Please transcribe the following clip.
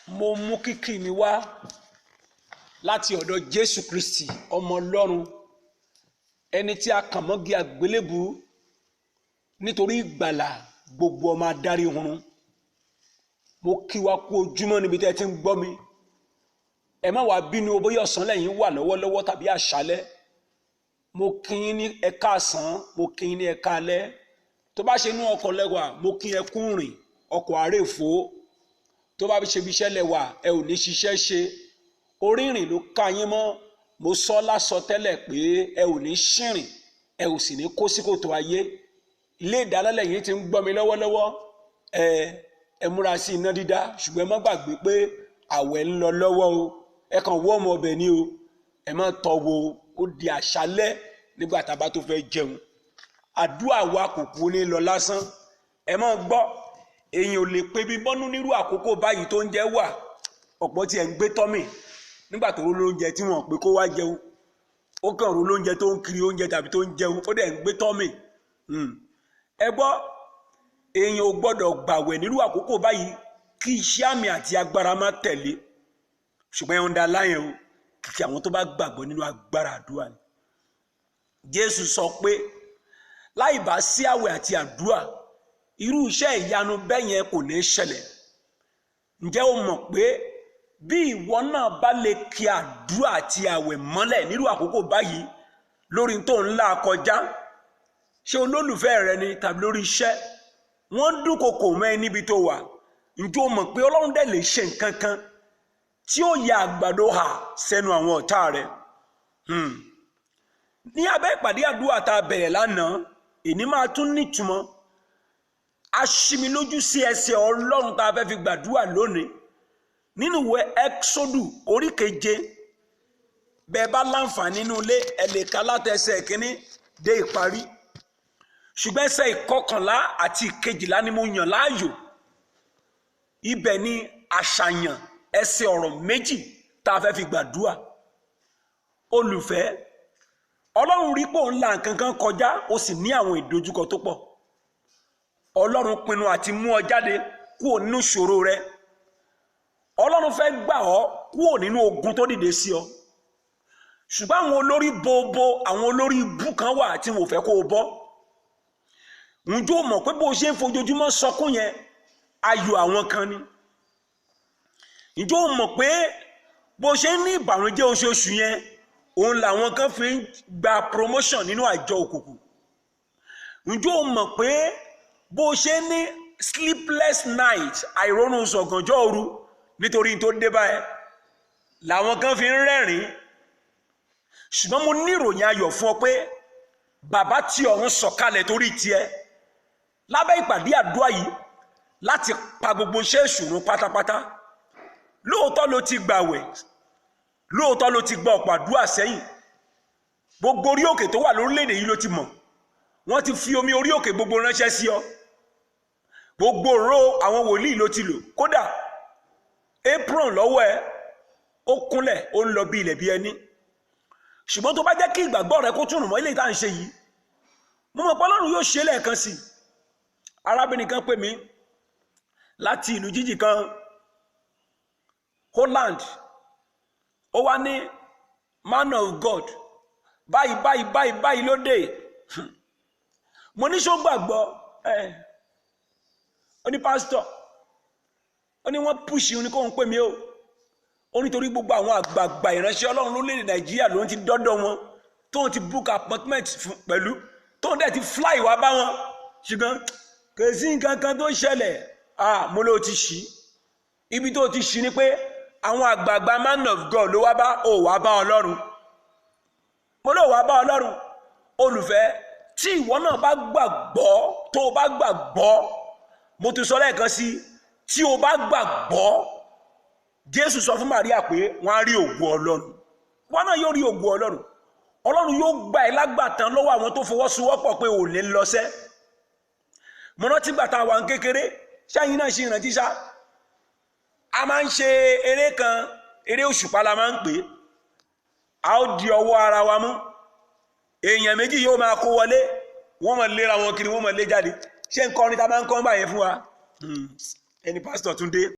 Mo mú kíkì mi wá láti ọ̀dọ̀ Jésù Kristi, ọmọ Ọlọ́run, ẹni tí a kàn mọ́gi àgbélébùú nítorí ìgbàlà gbogbo ọmọ adarí hunrun. Mo kí wa kú ojúmọ́ níbi tẹ́ ẹ ti ń gbọ́ mi. Ẹ má wàá bínú o, bóyá ọ̀sán lẹ́yìn wà lọ́wọ́lọ́wọ́ tàbí àṣálẹ́. Mo kí yín ní ẹ káàsán, mo kí yín ní ẹ káalẹ́. Tó bá ṣe inú ọkọ̀ lẹ́wà, mo kí ẹ kú rìn, ọkọ̀ àárẹ̀fọ́. Tó bá ṣe ibi iṣẹ́ lẹ́wà, ẹ ò ní ṣiṣẹ́ ṣe. Orí ìrìn ló ká yín mọ́. Mo sọ lásọ tẹ́lẹ̀ pé ẹ ò ní ṣìrìn, ẹ ò sì ní kó sí kòtò ayé. Ilé ìdáná lẹ́yìn tí ń gbọ́ mi lọ́wọ́lọ́wọ́. Ẹ múra sí iná dídá, ṣùgbọ́n ẹ má gbàgbé pé àwẹ̀ ń lọ lọ́wọ́ o. Ẹ kàn wọ́ ọmọ ọbẹ̀ ni o, ẹ má tọ́ wo, ó di àṣálẹ́ nígbà tá a bá tó fẹ́ jẹun. Àdúrà wa kò kú ní lọ lásán. Ẹ má gbọ́, èèyàn ò lè pe bí bọ́nú nírú àkókò báyìí tó ń jẹ wà. Ọ̀pọ̀ tí ẹ̀ ń gbé tọ́mì nígbà tó lóúnjẹ tí wọ́n pé kó wá jẹun, ó kàn ró lóúnjẹ tó ń kiri oúnjẹ tàbí tó ń jẹun, ó dẹ̀ ń gbé tọ́mì. Ẹ gbọ́, èèyàn ò gbọ́dọ̀ gbàwẹ̀ nírú àkókò báyìí kí iṣẹ́ àmì àti agbára má tẹ̀lé. Ṣùgbọ́n ẹ̀ ń da láyẹn o, kìkì àwọn tó bá gbàgbọ́ nínú agbára àdúrà ni. Jésù sọ pé láì bá sí àwẹ̀ àti àdúrà, irú iṣẹ́ ìyanu bẹ́ẹ̀ yẹn kò ní ṣẹlẹ̀. Ǹjẹ́ o mọ̀ pé bí ìwọ náà bá lè kí àdúrà àti àwẹ̀ mọ́lẹ̀ nírú àkókò báyìí lórí tó ń là kọjá, ṣé olólùfẹ́ rẹ ni tàbí lórí iṣẹ́, wọ́n dúnkokò mọ́ ẹ níbi tó wà. Ǹjẹ́ o mọ̀ pé Ọlọ́run dẹ̀ lè ṣe nǹkan kan tí ó ya àgbàdo hà sẹ́nu àwọn ọ̀tá rẹ̀? Ní abẹ́ ìpàdé àdúrà tá a bẹ̀rẹ̀ lánàá, èní máa tún nítumọ̀. A ṣí mi lójú sí ẹsẹ̀ Ọlọ́run tá a fẹ́ fi gbàdúrà lónìí nínú ìwé Ẹ́kísódù orí 7. Bẹ́ẹ̀ bá láǹfààní nínú ilé, ẹ lè ka látẹsẹ̀ 1 dé ìparí. Ṣùgbọ́n ẹsẹ̀ 11 àti 12 ni mo yàn láàyò. Ibẹ̀ ni àṣàyàn ẹsẹ̀ ọ̀rọ̀ méjì tá a fẹ́ fi gbàdúrà. Olùfẹ́, Ọlọ́run rí pé òun la nǹkan kan kọjá, ó sì ní àwọn ìdojúkọ tó pọ̀. Ọlọ́run pinnu àti mú ọ jáde kúrò nínú ìṣòro rẹ. Ọlọ́run fẹ́ gbà ọ́ kúrò nínú ogun tó dìde sí ọ. Ṣùgbọ́n àwọn olórí bobo, àwọn olórí ibú kan wà tí wọn ò fẹ́ kó o bọ́. Ǹjẹ́ o mọ̀ pé bó o ṣe ń fojoojúmọ́ sọkún yẹn, ayọ̀ àwọn kan ni? Ǹjẹ́ o mọ̀ pé bó o ṣe ń ní ìbànújẹ́ oṣooṣù yẹn, òun làwọn kan fi ń gba promotion nínú àjọ òkùnkùn? Ǹjẹ́ o mọ̀ pé bó o ṣe ń ní sleepless night, àìrónú sọ̀gànjọ́ òru nítorí tó dé báyẹn, làwọn kan fi ń rẹ́rìn-ín? Ṣùgbọ́n mo ní ìròyìn ayọ̀ fún ọ pé bàbá tí ọ̀run sọ̀kalẹ̀ torí tiẹ̀ lábẹ́ ìpàdé àdúrà yìí láti pa gbogbo iṣẹ́ ìṣòro pátápátá. Lóòótọ́ ló ti gbàwẹ̀, lóòótọ́ ló ti gba ọ̀pọ̀ àdúrà sẹ́yìn. Gbogbo orí òkè tó wà lórílẹ̀‐èdè yìí ló ti mọ̀. Wọ́n ti fi omi orí òkè gbogbo ránṣẹ́ sí ọ. Gbogbo òró àwọn wòlíì ló ti lò. Kódà apron lọ́wọ́ ẹ, ó kúnlẹ̀, ó ń lọ bí ilẹ̀ bí ẹni. Ṣùgbọ́n tó bá jẹ́ kí ìgbàgbọ́ rẹ kó tún rùn mọ́ ilé ìta ń ṣe yìí, mo mọ̀ pé Ọlọ́run yóò ṣe lẹ́ẹ̀kan sí i. Arábìnrin kan pè mí láti ìlú jíjì kan, Holland. Ó wá ní, man of God, báyìí báyìí báyìí báyìí ló dé. Mo ní ṣó gbàgbọ́? Ó ní pásítọ̀, ó ní wọ́n pùṣì ní kóun pè mí o. Ó nítorí gbogbo àwọn àgbààgbà ìránṣẹ́ Ọlọ́run lórílẹ̀‐èdè Nàìjíríà ló ń ti dọ́dọ̀ wọn, tóun ti book appointment pẹ̀lú, tóun dẹ̀ ti fly wá bá wọn, ṣùgbọ́n kò sí nǹkan kan tó ṣẹlẹ̀. Mo ló ti ṣí. Ibi tó ti ṣí ni pé àwọn àgbààgbà man of God ló wá bá, ò wá bá Ọlọ́run. Mo ló wá bá Ọlọ́run. Olùfẹ́, tí ìwọ náà bá gbàgbọ́, tó o bá gbàgbọ́, mo tún sọ lẹ́ẹ̀kan sí, tí o bá gbàgbọ́, Jésù sọ fún Màríà pé wọ́n á rí ògo Ọlọ́run. Wọ́n náà yóò rí ògo Ọlọ́run. Ọlọ́run yóò gbà ẹ́ lágbàtàn lọ́wọ́ àwọn tó fọwọ́sowọ́pọ̀ pé ò ní lọ́sẹ́. Mo rántí gbà tá a wà ń kékeré, ṣáyìn náà ṣe ìrántí ṣá. A máa ń ṣe eré kan, eré òṣùpá la máa ń pè é. A ó di ọwọ́ ara wa mú. Èèyàn méjì yóò máa kó wọlé, wọ́n máa léra wọn kiri, wọ́n máa lé jáde. Ṣé ń kọrin tá a máa ń kọ́ báyẹn fún wa? Ẹni pásítọ̀ Túndé.